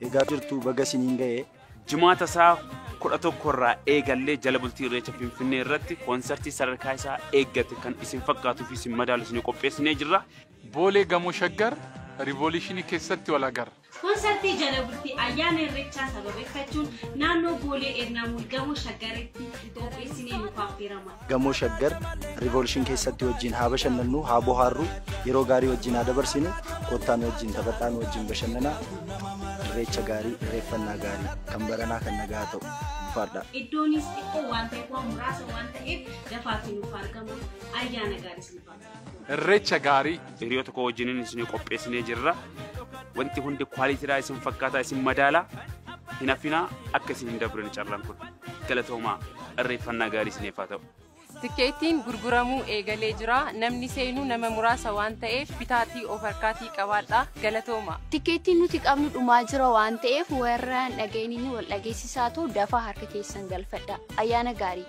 Egaa jirtu baga isiniin ga'e. Jimaata isaa 11 irraa eegallee jala bultii Irreecha Finfinnee irratti koonsartii sadarkaa isaa eeggate kan isin fakkaatuu fi isin madaalu isin qopheessinee jirra. Boolee Gamoo Shaggar Riivooluushinii keessatti wal agarra. Koonsartii jala bultii ayyaana Irreechaa sababeeffachuun naannoo Boolee Ernaamul Gamoo Shaggaritti qopheessinee nuuf affeerama. Gamoo Shaggar Riivooluushin keessatti wajjin haa bashannannu, haa bohaarru, yeroo gaarii wajjin haa dabarsinu, kottaa nu wajjin taphadhaa, nu wajjin bashannanaa. Irreecha gaarii, irreeffannaa gaarii, kan baranaa kan nagaa ta'u. Ulfaadhaa. Iddoonis xiqqoo waan ta'eef, waan muraasa waan ta'eef, dafaatii nuuf argama. Ayyaana gaarii isiniif haa ta'u. Irreecha gaarii. Hiriyoota koo wajjiniin isin qopheessinee jirra. Wanti hundi kwaalitiidhaa isin fakkaataa isin madaalaa. Hin hafinaa, akka isin hin dabrine carraan kun. Galatoomaa, irreeffannaa gaarii isiniif haa ta'u. Tikeettiin gurguramuu eegalee jira. Namni seenuu nama muraasa waan ta'eef bitaatii of harkaatii qabaadhaa. Galatooma. Tikeettiin nuti qabnu dhumaa jira waan ta'eef warra hin dhaga'iniin wal dhageessisaatu dafaa harka keessan galfadha. Ayyaana gaarii.